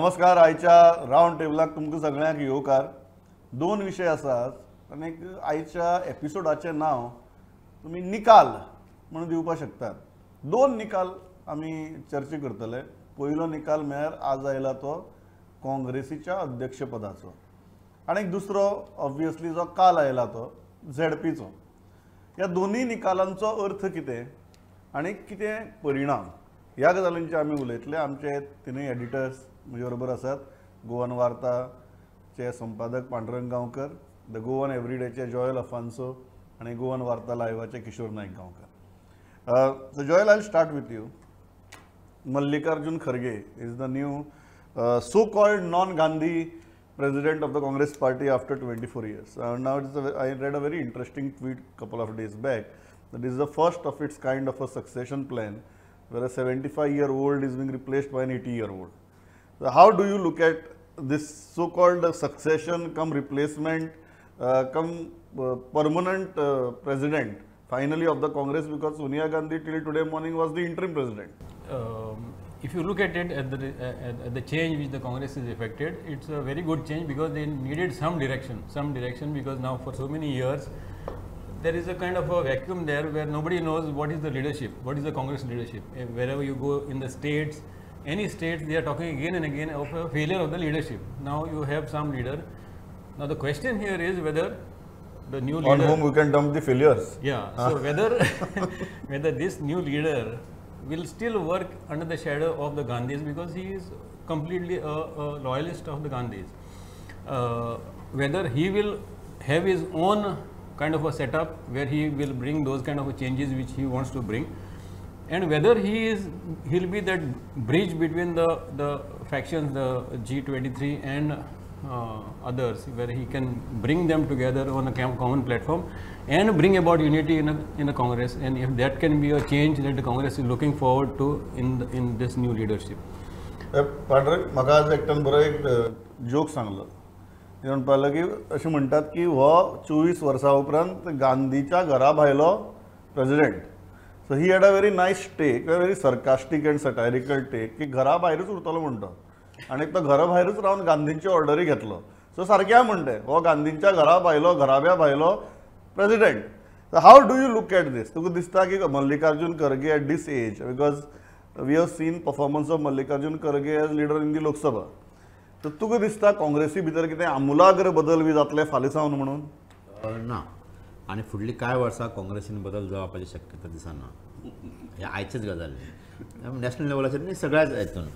नमस्कार. आयच्या रावंड टेबलाक तुमकां सगळ्यांक येवकार. दोन विशय आसात आनी आयच्या एपिसोडाचें नांव तुमी निकाल म्हणून दिवपाक शकतात. दोन निकाल आमी चर्चा करतले. पयलो निकाल म्हळ्यार आज आयला तो काँग्रेसीच्या अध्यक्षपदाचो आनी दुसरो ऑब्वियसली जो काल आयला तो झेडपीचो. ह्या दोनूय निकालांचो अर्थ कितें आनी कितें परिणाम ह्या गजालींचे आमी उलयतले. आमचे तिनूय एडिटर्स म्हजे बरोबर आसात. गोवन वार्ताचे संपादक पांडुरंग गांवकर, the Goan एवरीडेचे जॉयल अफान्सो आनी Goan Varta लायव्हाचे Kishore Naik Gaonkar. So Joel, I start with you. Mallikarjun Kharge is the new so called non Gandhi president of the Congress party after 24 years. Now it's I read a very interesting tweet couple of days back that is the first of its kind of a succession plan where a 75-year-old is being replaced by an 80-year-old. So how do you look at this so-called succession come replacement come permanent president finally of the Congress, because Sonia Gandhi till today morning was the interim president? If you look at it, at the change which the Congress is effected, it's a very good change because they needed some direction, because now for so many years there is a kind of a vacuum there where nobody knows what is the leadership, what is the Congress leadership. Wherever you go in the states, any states, they are talking again and again of a failure of the leadership. Now you have some leader. Now the question here is whether the new leader, on whom we can dump the failures. Yeah. So whether this new leader will still work under the shadow of the Gandhis, because he is completely a loyalist of the Gandhis. Whether he will have his own kind of a setup where he will bring those kind of a changes which he wants to bring, and whether he'll be that bridge between the factions, the G23 and others, where he can bring them together on a common platform and bring about unity in the Congress, and if that can be a change that the Congress is looking forward to in this new leadership. Pandurang, म्हाका आज एकट्यान बरो एक joke सांगलो. ते म्हणपाक लागलो की अशें म्हणटात की हो 24 वर्सां उपरांत गांधीच्या घरा भायलो president. So he had a very nice take, a very sarcastic and satirical take की घरा भायरूच उरतलो म्हणटा आनी तो घरा भायरूच रावन गांधींची ऑर्डरी घेतलो. सो सारकें म्हणटे हो गांधींच्या घरा भायलो, घराब्या भायलो president. So how do you look at this? तुका दिसता की Mallikarjun Kharge at this age, because we have seen performance of Mallikarjun Kharge as leader in the Lok Sabha, तर तुका दिसता काँग्रेसी भितर कितें आमुलाग्र बदल बी जातले फाल्यां सावन म्हणून? ना, आनी फुडली कांय वर्सां काँग्रेसीन बदल जावपाची शक्यता दिसना. हे आयचेच गजाल न्ही, नॅशनल लेवलाचेर न्ही, सगळ्याच हितून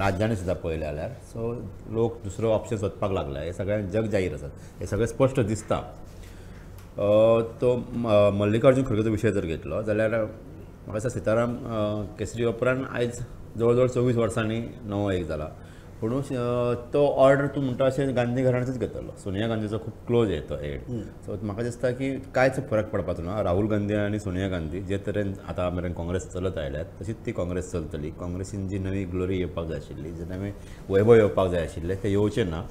राज्यांनी सुद्दां पळयलें जाल्यार सो लोक दुसरो ऑप्शन सोदपाक लागला. हे सगळ्यांक जग जाहीर आसात, हे सगळें स्पश्ट दिसता. तो मल्लिकार्जून खरगेचो विशय जर घेतलो जाल्यार म्हाका दिसता सीताराम केसरी उपरांत आयज जवळ जवळ 24 वर्सांनी नवो एक जाला. पूण तो ऑर्डर तूं म्हणटा अशें गांधी घराण्याचोच घेतलो. सोनिया गांधीचो खूब क्लोज आहे तो एड. सो म्हाका दिसता की कांयच फरक पडपाचो ना. राहुल गांधी आनी सोनिया गांधी जे तरेन आतां मेरेन काँग्रेस चलत आयल्यात तशीच ती काँग्रेस चलतली. काँग्रेसीन जी नवी ग्लोरी येवपाक जाय आशिल्ली, जे नवें वैभव येवपाक जाय आशिल्लें तें येवचें ना.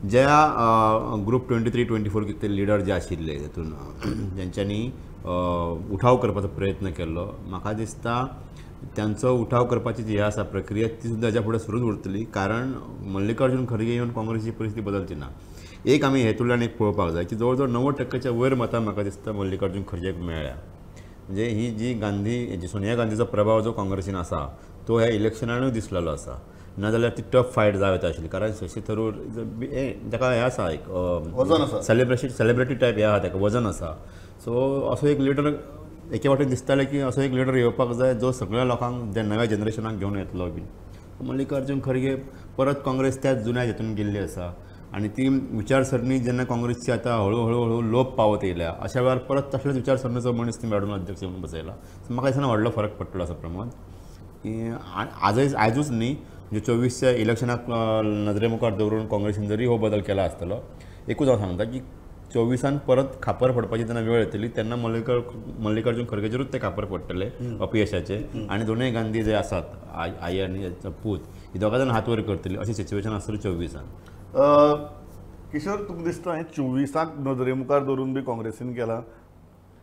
ज्या ग्रूप 23, 24 कितें लिडर जे आशिल्ले तातूंत जेंच्यांनी उठाव करपाचो प्रयत्न केल्लो, म्हाका दिसता त्यांचो उठाव करपाची जी आसा प्रक्रिया ती सुद्दां हेज्या फुडें सुरूच उरतली. कारण मल्लिकार्जून खरगे येवन काँग्रेसीची परिस्थिती बदलची ना. एक आमी हेतूंतल्यान एक पळोवपाक जाय की जवळ जवळ 90% वयर मतां म्हाका दिसता मल्लिकार्जून खरगेक मेळ्ळ्या. म्हणजे ही जी गांधी, जी सोनिया गांधीचो प्रभाव जो काँग्रेसीन आसा तो ह्या इलेक्शनानूय दिसलेलो आसा. नाजाल्यार ती टफ फायट जावं येता आशिल्ली. कारण शशी थरूर ताका हें आसा, एक सेलिब्रेटी टायप हें आसा, ताका वजन आसा. सो असो एक लिडर एके वाटेन दिसतालें की असो एक लिडर येवपाक जाय जो सगळ्या लोकांक, ज्या नव्या जनरेशनाक घेवन येतलो बीन. मल्लिकार्जून खरगे परत काँग्रेस त्याच जुन्या हितून गेल्ली आसा आनी ती विचारसरणी जेन्ना काँग्रेसची आतां हळू हळू हळू लोप पावत येयल्या अशा वेळार परत तसलेच विचारसरणीचो मनीस ती मेळून अध्यक्ष म्हणून बसयला. सो म्हाका दिसना व्हडलो फरक पडटलो असो प्रमोद की आयजूच न्ही, म्हणजे 24च्या इलेक्शनाक नदरे मुखार दवरून काँग्रेसीन जरी हो बदल केला आसतलो, एकूच हांव सांगता की 24 परत खापर पडपाची जेन्ना वेळ येतली तेन्ना मल्लिकार्जून खरगेचेरूच ते खापर पडटले अपयशाचे. आनी दोनूय गांधी जे आसात, आई आनी पूत, ही दोगां जाण हात वयर करतली अशी सिच्युएशन आसतली 24. किशोर, तुका दिसता हें 24 नदरे मुखार दवरून बी काँग्रेसीन केलां?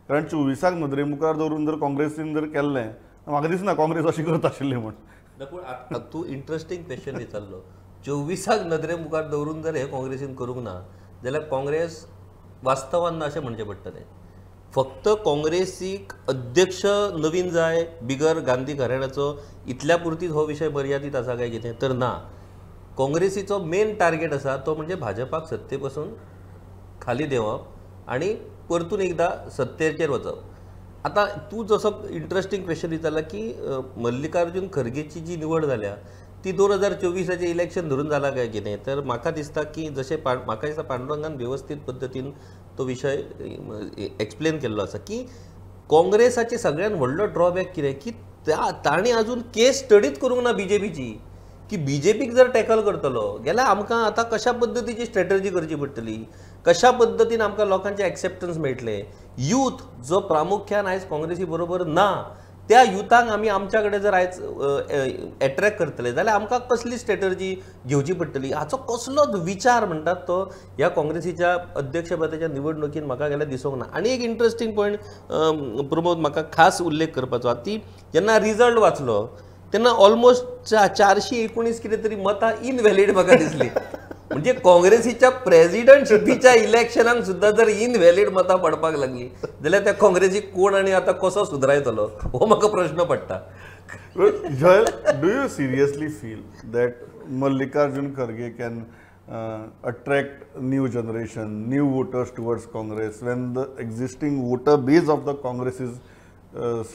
कारण 24 नदरे मुखार दवरून जर काँग्रेसीन जर केल्लें म्हाका दिसना काँग्रेस अशी करता आशिल्ली म्हूण. पूण तूं इंट्रस्टींग क्वेश्चन विचारलो. 24 नदरे मुखार दवरून जर हे काँग्रेसीन करूंक ना जाल्यार काँग्रेस वास्तवान ना अशें म्हणचें पडटलें. फक्त काँग्रेसीक अध्यक्ष नवीन जाय बिगर गांधी घराण्याचो इतल्या पुरतीच हो विशय मर्यादीत आसा काय कितें तर ना. काँग्रेसीचो मेन टार्गेट आसा तो म्हणजे भाजपाक सत्ते पसून खाली देंवप आनी परतून एकदां सत्तेचेर वचप. आतां तूं जसो इंट्रस्टींग क्वेश्चन विचारला की मल्लिकार्जून खरगेची जी निवड जाल्या ती 2024 इलेक्शन धरून जाला काय कितें तर म्हाका दिसता की जशें म्हाका दिसता पांडुरंगान वेवस्थीत पद्दतीन तो विशय एक्सप्लेन केल्लो आसा की काँग्रेसाचे सगळ्यात व्हडलो ड्रॉबॅक कितें की तांणी अजून केस स्टडीच करूंक ना बीजेपीची की बीजेपीक जर टॅकल करतलो जाल्यार आमकां आतां कशा पद्दतीची स्ट्रेटजी करची पडटली, कशा पद्दतीन आमकां लोकांचें एक्सेप्टन्स मेळटलें. यूथ जो प्रामुख्यान आयज काँग्रेसी बरोबर ना त्या युथांक आमी आमच्या कडेन जर आयज एट्रॅक्ट करतले जाल्यार आमकां कसली स्ट्रेटजी घेवची पडटली हाचो कसलोच विचार म्हणटात तो ह्या काँग्रेसीच्या अध्यक्षपदाच्या निवडणुकीन म्हाका गेल्यार दिसूंक ना. आनी एक इंट्रस्टींग पॉयंट प्रमोद म्हाका खास उल्लेख करपाचो, ती जेन्ना रिजल्ट वाचलो तेन्ना ऑलमोस्ट 419 कितें तरी मतां इनव्हॅलीड म्हाका दिसली. म्हणजे काँग्रेसीच्या प्रेजिडंटशिपीच्या इलेक्शनाक सुद्दां जर इनव्हॅलीड मतां पडपाक लागली जाल्यार त्या काँग्रेसीक कोण आनी आतां कसो सुदरायतलो हो म्हाका प्रश्न पडटा. Joel, do you seriously feel that Mallikarjun Kharge can attract new generation, new voters towards Congress when the existing voter base of the Congress is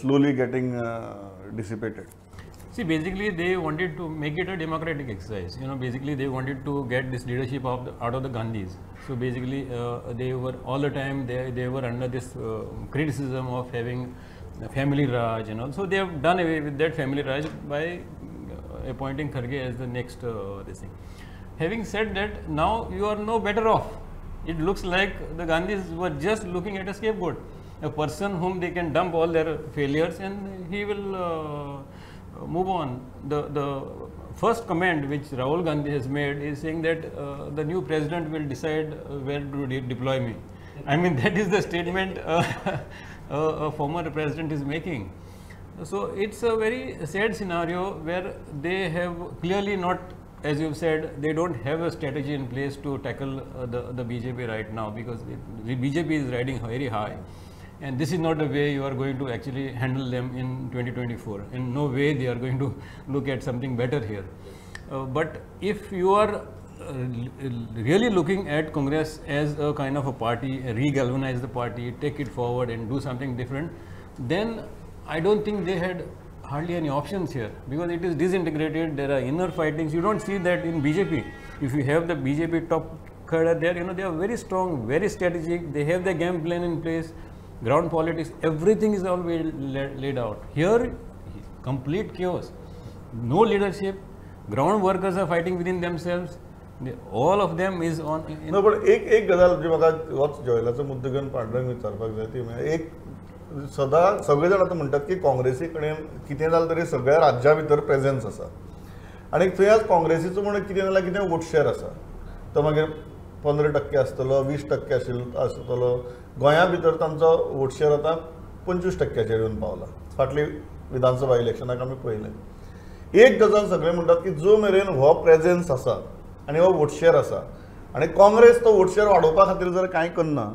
slowly getting dissipated? See, basically they wanted to make it a democratic exercise. You know, basically they wanted to get this leadership of out of the Gandhis. So basically they were all the time they were under this criticism of having a family Raj and all. So they have done away with that family Raj by appointing Kharge as the next this thing. Having said that, now you are no better off. It looks like the Gandhis were just looking at a scapegoat, a person whom they can dump all their failures and he will move on. The first comment which Rahul Gandhi has made is saying that the new president will decide where to deploy me. I mean, that is the statement a former president is making. So it's a very sad scenario where they have clearly not, as you said, they don't have a strategy in place to tackle the BJP right now, because the BJP is riding very high. And this is not the way you are going to actually handle them in 2024. In no way they are going to look at something better here. But if you are really looking at Congress as a kind of a party, re-galvanize the party, take it forward and do something different, then I don't think they had hardly any options here, because it is disintegrated, there are inner fightings. You don't see that in BJP. If you have the BJP top cadre there, you know, they are very strong, very strategic, they have their game plan in place, ground politics, everything is all well laid out. Here, complete chaos, no leadership, ground workers are fighting within themselves, all of them is on. No, but एक गजाल जी म्हाका होच जॉयलाचो मुद्दो घेवन पांडुरंग विचारपाक जाय ती म्हळ्यार एक सदां सगळे जाण आतां म्हणटात की काँग्रेसी कडेन कितें जालें तरी सगळ्या राज्या भितर प्रेजन्स आसा आनी थंय आज काँग्रेसीचो म्हणून कितें जाल्यार कितें वोट शेर आसा, तो मागीर 15% आसतलो, 20% आशिल्लो आसतलो. गोंया भितर तांचो वोट शेर आतां 25% येवन पावला. फाटली विधानसभा इलेक्शनाक आमी पळयलें. एक गजाल सगळे म्हणटात की जो मेरेन हो प्रेजन्स आसा आनी हो वोट शेर आसा आनी काँग्रेस तो वोट शेर वाडोवपा खातीर जर कांय करना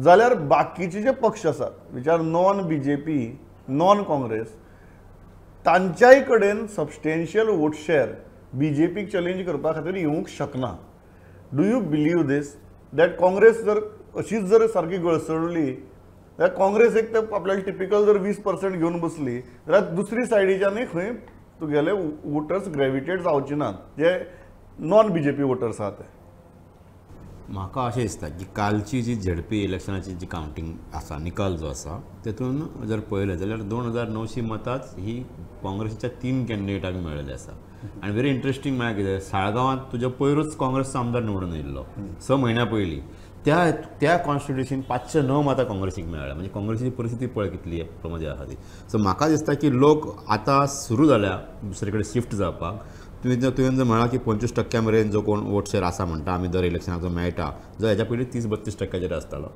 जाल्यार बाकीचे जे पक्ष आसात which are non BJP, non Congress, तांच्याय कडेन सबस्टेन्शियल वोट शेर बीजेपीक चॅलेंज करपा खातीर येवंक शकना. Do you believe this that Congress जर अशीच जर सारकी गळसणली जाल्यार काँग्रेस एक तर आपल्याला टिपिकल जर 20% घेवन बसली जाल्यार दुसरी सायडीच्यानूय खंय तुगेले वोटर्स ग्रेविटेट जावचे नात जे नॉन बीजेपी वोटर्स आहा ते. म्हाका अशें दिसता की कालची जी झेडपी इलेक्शनाची जी कावंटींग आसा, निकाल जो आसा तेतून जर पळयलें जाल्यार 2900 मतांच ही काँग्रेसीच्या 3 कॅन्डिडेटांक मेळिल्ली आसा. आनी व्हेरी इंट्रस्टींग म्हळ्यार कितें, साळगांवांत तुज्या पयरूच काँग्रेसचो आमदार निवडून येयल्लो 6 म्हयन्या पयलीं, त्या कॉन्स्टिट्युशन 509 मतां काँग्रेसीक मेळ्ळ्या. म्हणजे काँग्रेसीची परिस्थिती पळय कितली प्रमाणे आसा ती. सो म्हाका दिसता की लोक आतां सुरू जाल्या दुसरे कडेन शिफ्ट जावपाक. तुवें जर म्हळां की 25% मेरेन जो कोण वोट शेर आसा म्हणटा आमी दर इलेक्शनाक जो मेळटा, जो हेच्या पयलीं 30-32% आसतालो.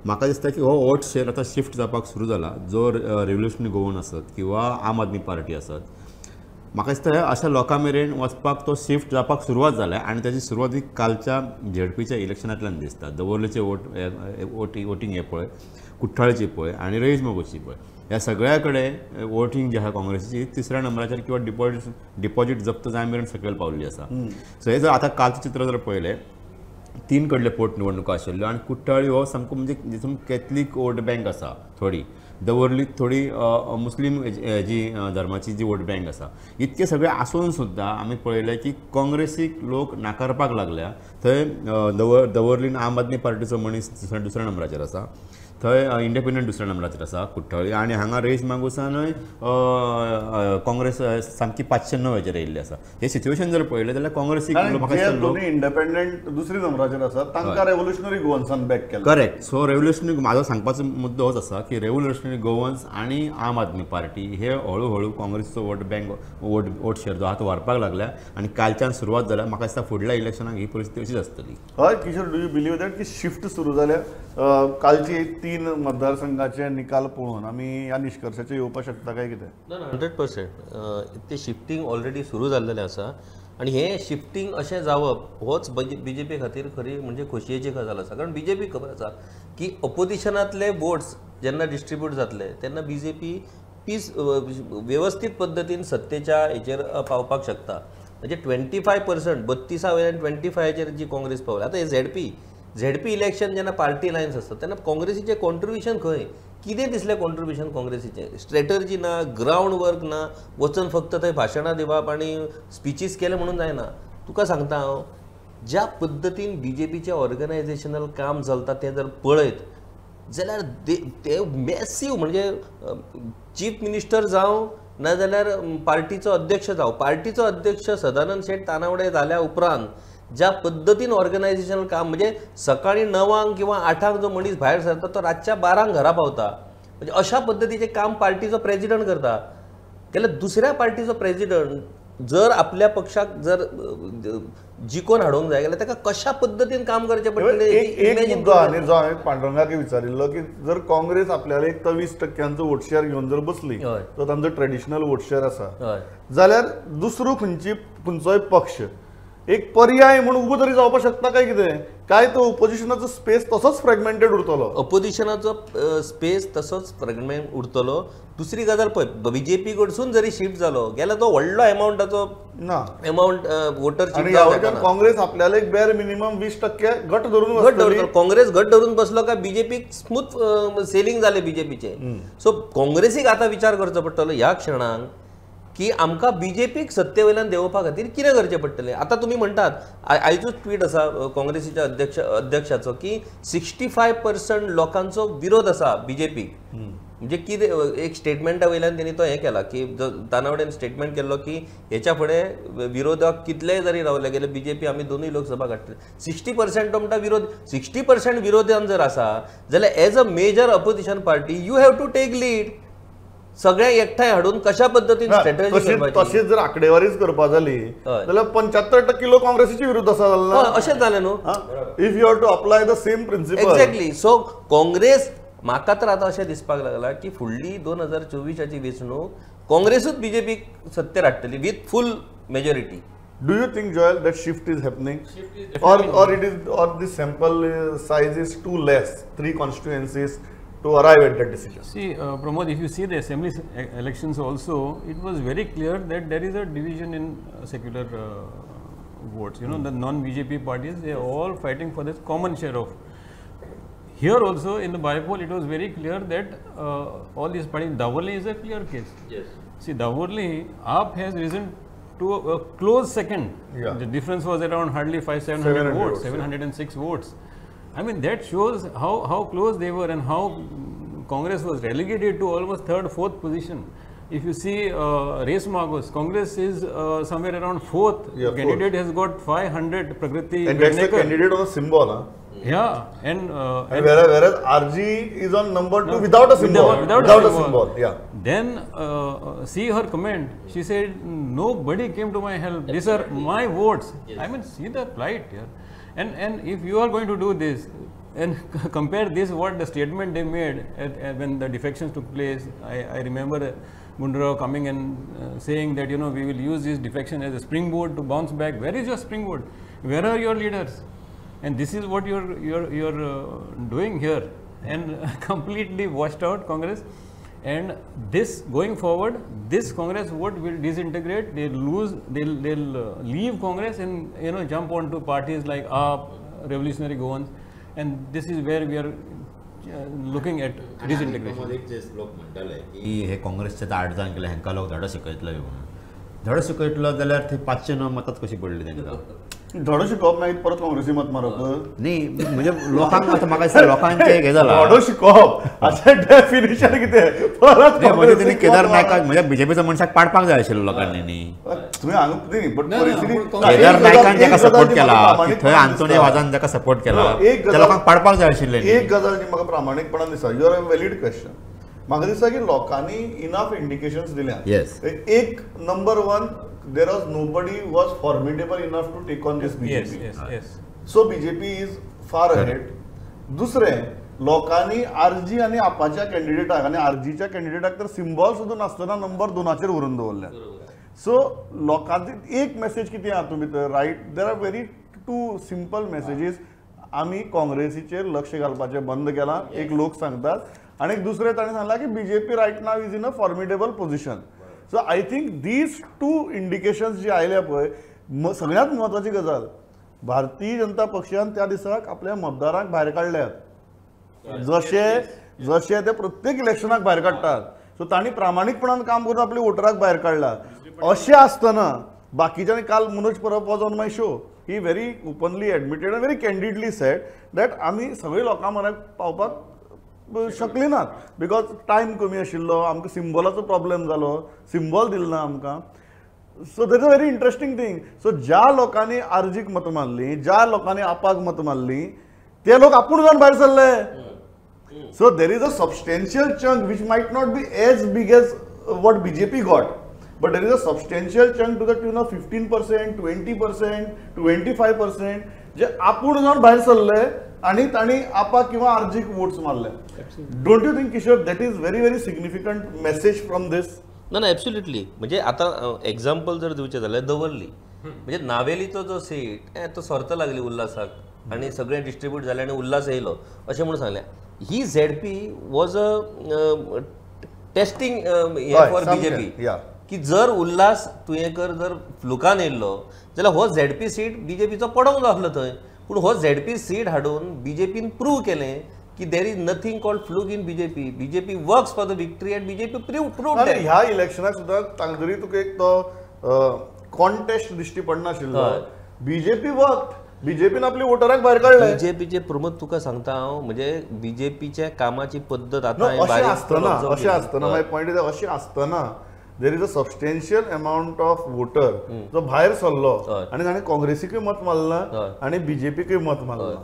म्हाका दिसता की हो वोट शेर आतां शिफ्ट जावपाक सुरू जाला. जो रेव्होल्युशनरी गोवन आसत किंवा आम आदमी पार्टी आसत, म्हाका दिसता अशा लोकां मेरेन वचपाक तो शिफ्ट जावपाक सुरवात जाल्या आनी ताची सुरवात ही कालच्या झेडपीच्या इलेक्शनांतल्यान दिसता. दवर्लेचे वोट वोटींग हें पळय, कुठ्ठाळेची पळय आनी रेईश मागूसची पळय, ह्या सगळ्या कडेन वोटींग जी आसा काँग्रेसीची तिसऱ्या नंबराचेर किंवा डिपॉझिट जप्त जाय मेरेन सकयल पावल्ली आसा. सो हे जर आतां कालचें चित्र जर पळयलें, 3 कडले पोट निवडणुको आशिल्ल्यो आनी कुठ्ठाळी हो सामको म्हणजे जितून कॅथलीक वोट बँक आसा थोडी, दवर्ली थोडी मुस्लीम जी धर्माची जी वोट बँक आसा, इतके सगळे आसून सुद्दां आमी पळयलें की काँग्रेसीक लोक नाकारपाक लागल्या. थंय दवर्लीन आम आदमी पार्टीचो मनीस दुसऱ्या नंबराचेर आसा, थंय इंडिपेंडंट दुसऱ्या नंबराचेर आसा कुठ्ठाळी, आनी हांगा रेईश मागूसानूय काँग्रेस सामकी 509 हेचेर येयल्ली आसा. हें सिच्युएशन जर पळयलें जाल्यार काँग्रेसीक दोनूय इंडिपेंडंट दुसरी नंबराचेर आसा, तांकां रेव्होल्युशनरी गोवन्सान बॅक केला. करेक्ट. सो रेव्होल्युशनरी, म्हाजो सांगपाचो मुद्दो होच आसा की रेव्होल्युशनरी गोवन्स आनी आम आदमी पार्टी हे हळू हळू काँग्रेसीचो वोट बँक वोट शेअर जो आहा तो वाडपाक लागल्या आनी कालच्यान सुरवात जाल्या. म्हाका दिसता फुडल्या इलेक्शनाक ही परिस्थिती अशीच आसतली. हय Kishore, do you believe that की शिफ्ट सुरू जाल्या? कालची 3 मतदारसंघाचे निकाल पळोवन आमी ह्या निश्कर्शाचेर येवपाक शकता काय कितें? ना, 100% ते शिफ्टींग ऑलरेडी सुरू जाल्लेलें आसा आनी हें शिफ्टींग अशें जावप होच बीजेपी खातीर खरी म्हणजे खोशयेची गजाल आसा. कारण बीजेपी खबर आसा की ऑपोजिशनांतले वोट्स जेन्ना डिस्ट्रिब्यूट जातले तेन्ना बीजेपी पीस वेवस्थीत पद्दतीन सत्तेच्या हेचेर पावपाक शकता. म्हणजे 25% 32 वयल्यान 25चेर जी काँग्रेस पावल्या. आतां हे झेडपी इलेक्शन जेन्ना पार्टी लायन्स आसता तेन्ना काँग्रेसीचें कॉन्ट्रिब्युशन खंय कितें दिसलें? कॉन्ट्रिब्युशन काँग्रेसीचें स्ट्रेटर्जी ना, ग्रावंड वर्क ना, वचून फक्त थंय भाशणां दिवप आनी स्पिचीस केले म्हणून जायना. तुका सांगता हांव, ज्या पद्दतीन बीजेपीचें ऑर्गनायझेशनल काम चलता तें जर पळयत जाल्यार ते मॅसीव म्हणजे चीफ मिनिस्टर जावं ना जाल्यार पार्टीचो अध्यक्ष जावं, पार्टीचो अध्यक्ष सदानंद शेट तानावडे जाल्या उपरांत ज्या पद्दतीन ऑर्गनायझेशनल काम म्हणजे सकाळी 9 किंवा 8 जो मनीस भायर सरता तो रातच्या 12 घरा पावता, म्हणजे अशा पद्दतीचें काम पार्टीचो प्रेजिडंट करता. जाल्यार दुसऱ्या पार्टीचो प्रेजिडंट जर आपल्या पक्षाक जर जिखोवन हाडूंक जाय जाल्यार ताका कशा पद्दतीन काम करचें पडटलें. एक मुद्दो आनी जो हांवें पांडुरंगाक विचारिल्लो की जर काँग्रेस आपल्याला एक 23% वोट शेअर घेवन जर बसली, तो तांचो ट्रेडिशनल वोट शेअर आसा, जाल्यार दुसरो खंयचोय पक्ष एक पर्याय म्हणून उबो तरी जावपाक शकता काय कितें? काय तो ओपोजिशनाचो स्पेस तसोच फ्रेगमेंटेड उरतलो? ओपोजिशनाचो स्पेस तसोच फ्रेगमेंट उरतलो. दुसरी गजाल पळय, बीजेपी कडसून जरी शिफ्ट जालो गेल्यार तो व्हडलो एमावंटाचो ना एमावंट वोटर शिफ्ट. काँग्रेस आपल्याला एक बेर मिनिमम 20% घट धरून घट धरतलो. काँग्रेस घट धरून बसलो काय बीजेपीक स्मूथ सेलिंग जालें बीजेपीचें. सो काँग्रेसीक आतां विचार करचो पडटलो ह्या क्षणाक की आमकां बीजेपीक सत्ते वयल्यान देंवोवपा खातीर कितें करचें पडटलें. आतां तुमी म्हणटात, आयजूच ट्वीट आसा काँग्रेसीच्या अध्यक्षाचो की 65% लोकांचो विरोध आसा बीजेपीक. म्हणजे कितें एक स्टेटमेंटा वयल्यान तेणी तो हें केला की तानावडेन स्टेटमेंट केल्लो की हेच्या फुडें विरोधक कितलेय जरी रावले गेले बीजेपी आमी दोनूय लोकसभा काडटले. 60% तो म्हणटा विरोध, 60% विरोधान जर आसा जाल्यार as a major opposition party you have to take lead. सगळ्यांक एकठांय हाडून कशा पद्दतीन स्ट्रेटजी तशीच जर आकडेवारीच करपा जाली जाल्यार 75% लोक काँग्रेसीचे विरुद्ध आसा. अशेंच जालें न्हू if you have to apply the same principle. Exactly. So Congress म्हाका तर आतां अशें दिसपाक लागलां की फुडली 2024 वेंचणूक काँग्रेसूच बीजेपीक सत्तेर हाडटली with full majority. Do you think, Joel, that shift is happening? Shift is or it is, or the sample size is too less, 3 constituencies to arrive at that decision? See, Pramod, if you see the assembly elections also, it was very clear that there is a division in secular votes. You know, the non-BJP parties, they are all fighting for this common share of. Here also in the bypoll, it was very clear that all these parties, Davorlim is a clear case. Yes. See, Davorlim, AAP has risen to a close second. Yeah. The difference was around hardly 700 votes, 706 votes. I mean, that shows how close they were and how Congress was relegated to almost third, fourth position. If you see Reis Magos, Congress is somewhere around fourth. Yeah, candidate has got 500 Prakriti. And that's the candidate on a symbol, huh? Yeah, and whereas RG is on number 2 without a symbol. Without a symbol, yeah. Then see her comment. She said, "Nobody came to my help. These are my votes." Yes. I mean, see the plight here. And if you are going to do this, And compare this what the statement they made at when the defections took place. I remember Gundu Rao coming and saying that, you know, we will use this defection as a springboard to bounce back. Where is your springboard? Where are your leaders? And this is what you're doing here, and completely washed out Congress. And this going forward, this Congress vote will disintegrate. They'll lose. They'll leave Congress and, you know, jump onto parties like AAP, Revolutionary Goans, and this is where we are looking at disintegration. एक जे लोक म्हणटाले की हे काँग्रेसचे 8 जाण केले, हांकां लोक धडो शिकयतले म्हणून, धडो शिकयतलो जाल्यार ते 509 मतांच कशी पडली तांकां? धडो शिकोवप मागीर परत काँग्रेसी मत मारप न्ही, म्हणजे लोकांक आतां म्हाका दिसता लोकांचें हें जालां. धडो शिकोवप अशें डेफिनेशन कितें परत म्हणजे तेणी केदार नायकाक म्हणजे बीजेपीच्या मनशाक पाडपाक जाय आशिल्लो लोकांनी न्ही. तुवें हांगा न्ही, बट परिस्थिती केदार नायकान जाका सपोर्ट केला थंय आंतोनी वाजान जाका सपोर्ट केला त्या लोकांक पाडपाक जाय आशिल्लें. एक गजाल जी म्हाका प्रामाणीकपणान दिसता, you are a valid question. म्हाका दिसता की लोकांनी इनफ इंडिकेशन्स दिल्या. एक number 1, there was nobody who was formidable enough to take on this BJP. Yes, yes, yes. So BJP is far ahead. दुसरे लोकांनी आरजी आनी आपाच्या कॅन्डिडेटाक आनी आरजीच्या कॅन्डिडेटाक तर सिम्बॉल सुद्दां नासतना नंबर 2 व्हरून दवरल्या. सो लोकांची एक मेसेज कितें आहा तुमी भितर, right? There are very 2 simple messages. आमी काँग्रेसीचेर लक्ष घालपाचें बंद केलां, एक लोक सांगतात, आनी एक दुसरें ताणें सांगलां की BJP right now is in a formidable position. So I think these 2 indications जी आयल्या पळय, सगळ्यांत म्हत्वाची गजाल, भारतीय जनता पक्षान त्या दिसाक आपल्या मतदारांक भायर काडल्यात, जशे जशे ते प्रत्येक इलेक्शनाक भायर काडटात. सो तांणी प्रामाणीकपणान काम करून आपल्या वोटराक भायर काडला. अशें आसतना बाकीच्यांनी, काल Manoj Parab was on my show, he very openly admitted and very candidly said that आमी सगळे लोकां म्हऱ्याक पावपाक शकली नात because time कमी आशिल्लो, आमकां सिम्बॉलाचो प्रॉब्लेम जालो, सिम्बॉल दिलो ना आमकां. So that is a very interesting thing. So ज्या लोकांनी आरजीक मतां मारली, ज्या लोकांनी आपाक मतां मारली, ते लोक आपूण जावन भायर सरले. So there is a substantial chunk which might not be as big as what BJP got, but there is a substantial chunk to the tune of 15%, 20%, 25% जे आपूण जावन भायर सरले आनी तांणी आपा किंवा आरजीक वोट्स मारले. Don't you think Kishore that is very very significant message from this? ना ना, ॲब्सोल्युटली. म्हणजे आतां एग्जाम्पल जर दिवचें जाल्यार दवर्ली, म्हणजे नावेलीचो जो सीट तो सर्त लागली उल्हासाक आनी सगळें डिस्ट्रिब्यूट जालें आनी उल्हास येयलो अशें म्हणून सांगलें. ही ZP was a testing for BJP की जर उल्हास तुयेंकर जर फ्लुकान येयल्लो जाल्यार हो झेडपी सीट बीजेपीचो पडोंक जाय आसलो थंय, पूण हो झेडपी सीट हाडून बीजेपीन प्रूव केलें की there is nothing called fluke in BJP. BJP works for the victory and BJP prove. ह्या इलेक्शनाक सुद्दां जरी तुका एक तो कॉन्टेस्ट दिश्टी पडनाशिल्लो, बीजेपी वर्क, बीजेपीन आपली वोटराक भायर काडले. बीजेपीचे प्रमोद तुका सांगता हांव, म्हणजे बीजेपीच्या कामाची पद्दत आतां अशें आसतना, अशें आसतना my point is, अशें आसतना there is a substantial amount of voter जो भायर सरलो आनी ताणें काँग्रेसीकूय मत मारलां आनी बीजेपीकूय मत मारलां,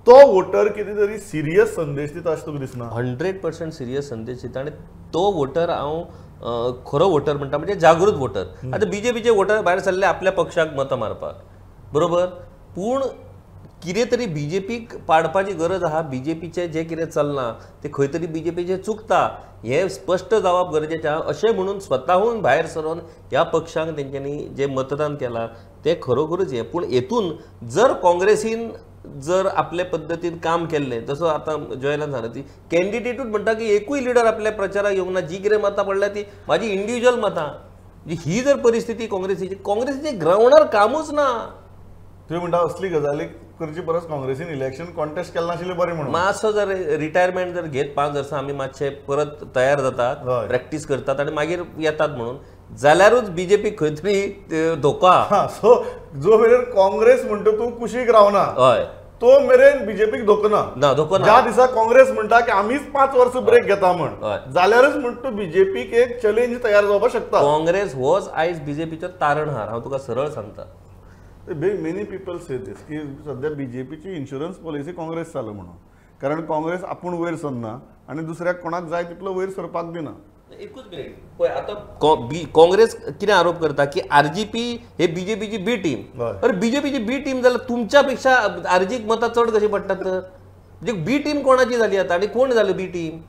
तो वोटर कितें तरी सिरियस संदेश दिता अशें तुका दिसना? 100% सिरियस संदेश दिता आनी तो वोटर हांव खरो वोटर म्हणटा, म्हणजे जागृत वोटर. आतां बीजेपीचे वोटर भायर सरले आपल्या पक्षाक मतां मारपाक, बरोबर, पूण कितें तरी बीजेपीक पाडपाची गरज आहा. बीजेपीचें जें कितें चल्लां तें खंय तरी बीजेपीचें चुकता हें स्पश्ट जावप गरजेचें आहा. अशें म्हणून स्वताहून भायर सरोन ह्या पक्षांक तेंच्यांनी जें मतदान केलां तें खरोखरूच हें. पूण हेतून जर काँग्रेसीन जर आपले पद्दतीन काम केल्लें, जसो आतां जॉयलान सांगलें, ती कॅन्डिडेटूच म्हणटा की एकूय लिडर आपल्या प्रचाराक येवंक ना, जी कितें मतां पडल्या ती म्हाजी इंडिविज्युअल मतां. ही जर परिस्थिती काँग्रेसीची, काँग्रेसीचे ग्रावंडार कामूच ना. तुवें म्हणटा असली गजाली करची परस काँग्रेसीन इलेक्शन कॉन्टेस्ट केलें नाशिल्लें बरें म्हणून. मातसो जर रिटायरमेंट जर घेत 5 वर्सां आमी मातशे परत तयार जातात, प्रॅक्टीस करतात आनी मागीर येतात म्हणून जाल्यारूच बीजेपी खंय तरी धोको आहा. सो जो मेरेन काँग्रेस म्हणटा तूं कुशीक रावना, हय, तो मेरेन बीजेपीक धोको ना. ना, धोको ना. ज्या दिसा काँग्रेस म्हणटा की आमीच 5 वर्सां ब्रेक घेता म्हण, जाल्यारच म्हणटा बीजेपीक एक चॅलेंज तयार जावपाक शकता. काँग्रेस होच आयज बीजेपीचो तारणहार, हांव तुका सरळ सांगता. मेनी पीपल से दीस की सद्या बीजेपीची इन्शुरन्स पॉलिसी काँग्रेस चालू म्हणून, कारण काँग्रेस आपूण वयर सरना आनी दुसऱ्याक कोणाक जाय तितलो वयर सरपाक दिना. एकूच मिनिट पळय, आतां काँग्रेस कितें आरोप करता की आरजीपी हे बीजेपीची बी टीम. अरे बीजेपीची बी टीम जाल्यार तुमच्या पेक्षा आरजीक मतां चड कशी पडटात तर? म्हणजे बी टीम कोणाची जाली आतां आनी कोण जाली बी टीम?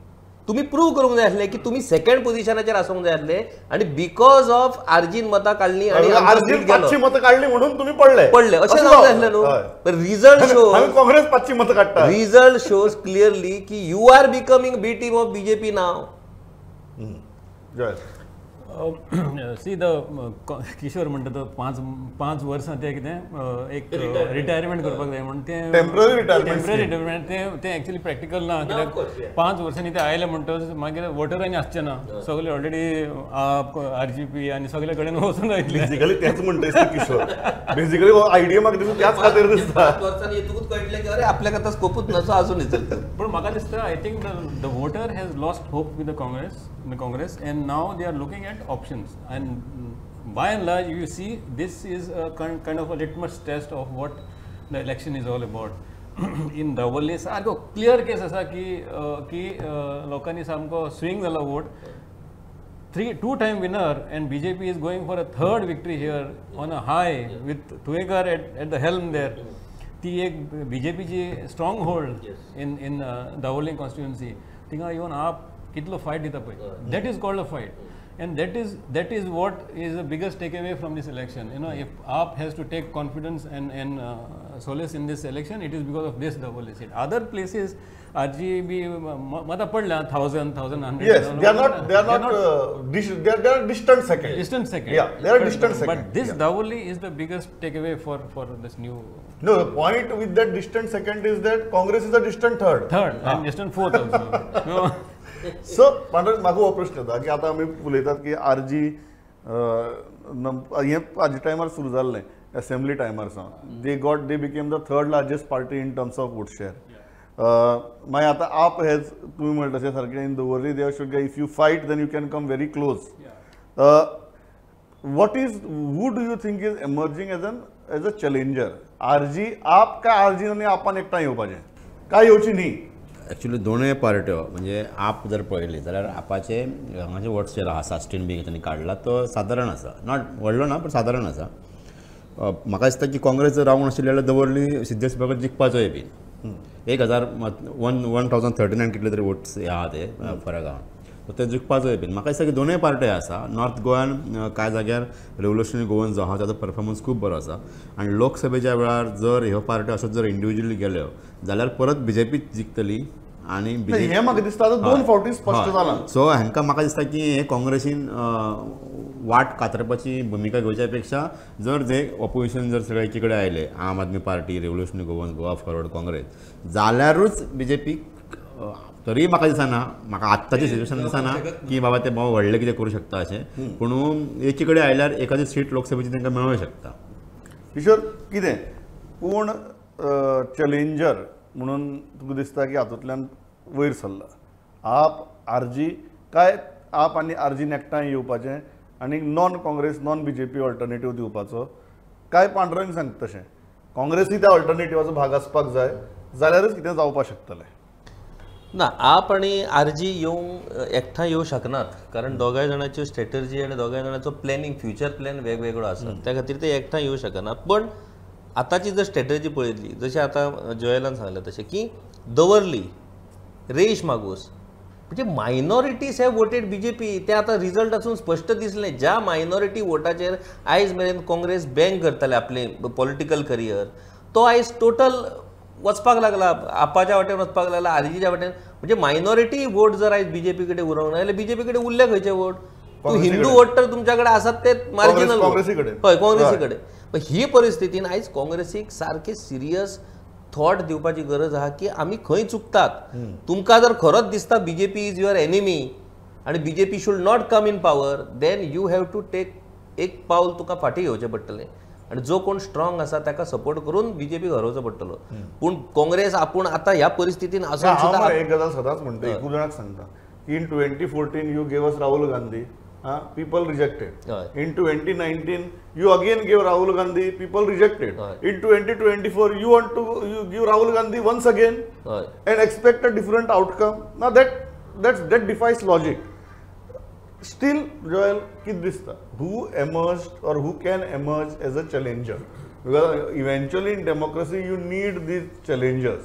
तुमी प्रूव करूंक जाय आसलें की तुमी सेकंड पोझिशनाचेर आसूंक जाय आसले आनी because of आरजीन मतां काडली आनी आरजीन 500 मतां काडली म्हणून तुमी पडले पडले अशें जावंक जाय आसलें न्हू. रिजल्ट शो काँग्रेस 500 मतां काडटा, रिजल्ट शोज क्लियरली की you are becoming B team of BJP now. See the Kishore म्हणटा तो 5 वर्सां ते कितें एक रिटायरमेंट करपाक जाय म्हण तें टेम्पररी रिटायरमेंट तें एक्चुअली प्रॅक्टिकल ना, कित्याक 5 वर्सांनी ते आयले म्हणटकच मागीर वोटरांनी आसचे ना, सगळे ऑलरेडी आप आरजीपी आनी सगळे कडेन वचून वयतले. बेसिकली तेच म्हणटा किशोर, बेसिकली आयडिया म्हाका दिसता त्याच खातीर दिसता. 5 वर्सांनी येतकूच कळटलें की अरे आपल्याक आतां स्कोपूच ना, सो आजून चलता. पूण म्हाका दिसता I think the voter has lost hope with the Congress and now they are looking at options, and by and large you see this is a kind of a litmus test of what the election is all about. In Davorlim सारको clear केस आसा की की लोकांनी सामको swing जाला vote. 2 time winner and BJP is going for a third victory here on a high with Tuyenkar at the helm there. ती एक बीजेपीची strong hold in in Davorlim constituency, थिंगा येवन आप कितलो फायट दिता पळय, that is called a fight. And that is what is the biggest takeaway from this election. You know, if AAP has to take confidence and solace in this election, it is because of this Davorlim seat. Other places, RGB mata padla 1000, 1100. Yes, they are distant second. Distant second. Yeah, they are distant second. But this Davorlim is the biggest takeaway for this new. No, the point with that distant second is that Congress is a distant third. Third and distant fourth also. No. So Pandurang म्हाका हो प्रश्न येता की आतां आमी उलयतात की RG हें आजी टायमार सुरू जाल्लें, एसेंब्ली टायमार सावन they became the third largest party in terms of vote share. मागीर आतां आप हेच तुमी म्हणटा तशें सारकें in Davorlim they should if you fight then you can come very close. What is who do you think is emerging as a challenger? RG आप काय आरजी आनी आपान एकठांय येवपाचें काय येवची न्ही? एक्चुअली दोनूय पार्ट्यो म्हणजे आप जर पळयली जाल्यार आपाचे हांगाचे वोट शेअर आहा 16 बी तांणी काडला तो सादारण आसा, not व्हडलो ना पण सादारण आसा. म्हाका दिसता की काँग्रेस जर रावून आशिल्ली जाल्यार दवर्ली सिद्धेश भगत जिखपाचोय बीन 1000 1039 कितले तरी वोट्स हे आहा ते फरक आहा, सो ते जिखपाचोय बीन. म्हाका दिसता की दोनूय पार्ट्यो आसा. नॉर्थ गोवान कांय जाग्यार रेवोल्युशनरी गोवन जो आहा ताचो परफॉर्मन्स खूब बरो आसा आनी लोकसभेच्या वेळार जर ह्यो पार्ट्यो अश्यो जर इंडिविज्युअली गेल्यो जाल्यार परत बीजेपी जिखतली आनी हें म्हाका दिसता आतां 2 फावटी स्पश्ट जालां. सो हांकां म्हाका दिसता की हे काँग्रेसीन वाट कातरपाची भुमिका घेवच्या पेक्षा जर जे ऑपोजिशन जर सगळे एकी कडेन आयले Aam Aadmi Party, Revolutionary Goan, Goa Forward, Congress, जाल्यारूच बीजेपीक तरी म्हाका दिसना, म्हाका आत्ताचें सिच्युएशन दिसना की बाबा ते बाबा व्हडलें कितें करूं शकता अशें, पूण एकी कडेन आयल्यार एखादी सीट लोकसभेची तांकां मेळूंक शकता. किशोर कितें कोण चॅलेंजर म्हणून तुका दिसता की हातूंतल्यान वयर सरला? आप आरजी काय आप आनी आरजीन एकठांय येवपाचें आनी non Congress non BJP alternative दिवपाचो काय पांडुरंग सांगता तशें काँग्रेसूय त्या ऑल्टरनेटिवाचो भाग आसपाक जाय जाल्यारच कितें जावपाक शकतलें? ना, आप आनी आरजी येवंक एकठांय येवं शकनात, कारण दोगांय जाणांच्यो स्ट्रेटर्जी आनी दोगांय जाणांचो प्लॅनिंग फ्युचर प्लॅन वेगवेगळो आसा, त्या खातीर ते एकठांय येवं शकना. पण आतांची जर स्ट्रेटर्जी पळयली जशें आतां जोएलान सांगलें तशें की दवर्ली, रेश मागूस म्हणजे मायनॉरिटीज have voted BJP, तें आतां रिजल्ट आसून स्पश्ट दिसलें. ज्या मायनॉरिटी वोटाचेर आयज मेरेन काँग्रेस बँक करताले आपलें पॉलिटिकल करियर, तो आयज टोटल वचपाक लागला, आपाच्या वाटेन वचपाक लागला, आरजीच्या वाटेन. म्हणजे मायनॉरिटी वोट जर आयज बीजेपी कडेन उरोंक ना जाल्यार बीजेपी कडेन उरले खंयचे वोट? तूं हिंदू वोट तर तुमच्या कडेन आसात ते मार्जिनल, हय काँग्रेसी कडेन. ही परिस्थितीन आयज काँग्रेसीक सारकें सिरियस थॉट दिवपाची गरज आहा की आमी खंय चुकतात. तुमकां जर खरोच दिसता बीजेपी is your enemy आनी BJP should not come in power, then you have to take एक पावल तुका फाटीं घेवचें पडटलें आनी जो कोण स्ट्रॉंग आसा ताका सपोर्ट करून बीजेपी हरोवचो पडटलो. पूण काँग्रेस आपूण आतां ह्या परिस्थितीन आसून सुद्दां एक गजाल सदांच म्हणटा, खूब जाणांक सांगता, in 2014 you gave us Rahul Gandhi, people rejected. In 2019 you again gave Rahul Gandhi, people rejected. In 2024 you want to you give Rahul Gandhi once again and expect a different outcome. Now that defies logic. Still Joel, कितें दिसता who emerged or who can emerge as a challenger? Because eventually in democracy you need these challengers.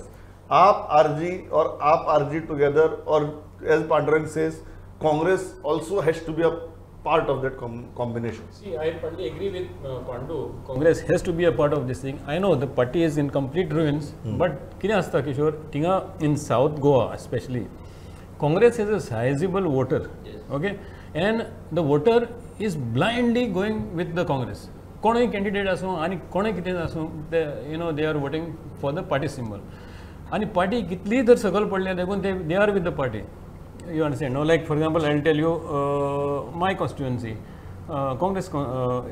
AAP RG or AAP RG together or as Pandurang says Congress also has to be a part of that combination. See, I partly agree with Pandu. Congress has to be a part of this thing. I know the party is in complete ruins, but कितें आसता किशोर, थिंगा in South Goa especially, Congress is a sizable voter. Yes. Okay, and the voter is blindly going with the Congress. कोणूय candidate आसूं आनी कोणूय कितें आसूं, ते you know they are voting for the party symbol. आनी पार्टी कितलीय जर सकयल पडल्या देखून ते they are with the party. You understand? No, like for example, I will tell you my constituency, Congress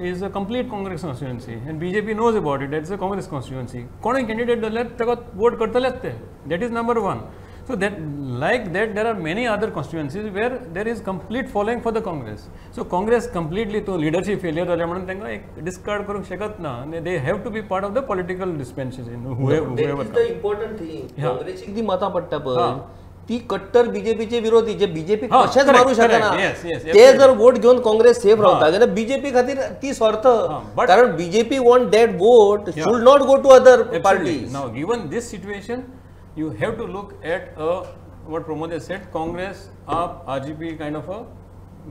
is a complete Congress constituency, and BJP knows about it. That's a Congress constituency. कोणूय candidate जाल्यार ताका vote करतलेच ते. That is number one. So that like that there are many other constituencies where there is complete following for the Congress. So Congress completely to leadership failure जाल्या म्हणून तांकां एक discard करूंक शकत ना. They have to be part of the political dispensation. That is the important thing. काँग्रेसीक ती मतां पडटा पळय ती कट्टर बीजेपीचे विरोधी जे बीजेपी कशेंच मारूंक शकना ते जर वोट घेवन काँग्रेस सेफ रावता जाल्यार बीजेपी खातीर ती स्वार्थ, कारण BJP want that vote should not go to other party. Now given this situation you have to look at what Pramod has said, Congress, AAP, RGP kind of a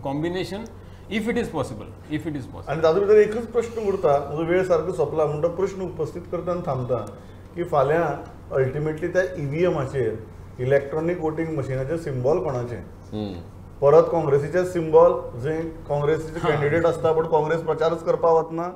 combination, if it is possible, if it is possible. आनी तातूंत भितर एकूच प्रश्न उरता, म्हजो वेळ सारको सोंपला म्हणटो प्रश्न उपस्थित करता आनी थांबता की फाल्यां अल्टिमेटली त्या ईव्हीएमाचेर इलेक्ट्रॉनिक वोटिंग मशिनाचें सिंबॉल कोणाचें, परत काँग्रेसीचें सिंबॉल जंय काँग्रेसीचे कॅन्डिडेट आसता पण काँग्रेस प्रचारच करपाक वतना,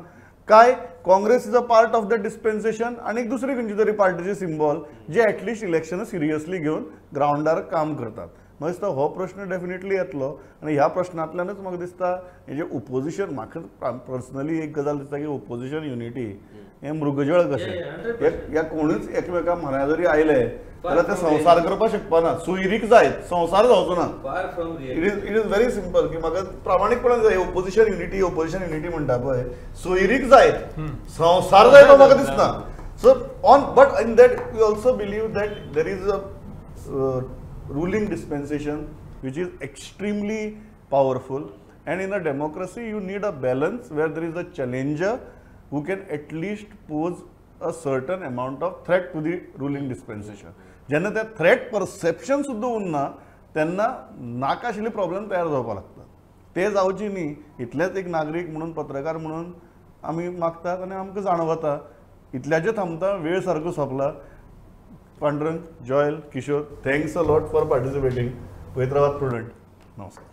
काय Congress is a part of the dispensation आनी दुसरी खंयची तरी पार्टीचे सिंबॉल जे एटलिस्ट इलेक्शन सिरियसली घेवन ग्रावंडार काम करतात. म्हाका दिसता हो प्रश्न डेफिनेटली येतलो आनी ह्या प्रश्नांतल्यानच म्हाका दिसता हें जें ओपोजिशन, म्हाका पर्सनली एक गजाल दिसता की ओपोजिशन युनिटी हें मृगजळ कशें, ह्या कोणूच एकमेका म्हऱ्या जरी आयले जाल्यार ते संवसार करपाक शकपाना, सोयरीक जायत संवसार जावचो ना. It is very simple की म्हाका प्रामाणीकपणान जाय ओपोजिशन युनिटी, ओपोजिशन युनिटी म्हणटा पळय सोयरीक जायत संवसार जायत हो म्हाका दिसना. So on but in that we also believe that there is a ruling dispensation which is extremely powerful, and in a democracy you need a balance where there is a challenger who can at least pose a certain amount of threat to the ruling dispensation. जेन्ना त्या threat perception सुद्दां उरना तेन्ना नाका आशिल्ले problem तयार जावपाक लागता. ते जावची न्ही इतलेंच एक नागरीक म्हणून पत्रकार म्हणून आमी मागतात आनी आमकां जाणवता. इतल्याचेर थांबता, वेळ सारको सोंपला. Pandurang, Joel, Kishore, thanks a lot for participating. पळयत रावात प्रुडंट. नमस्कार.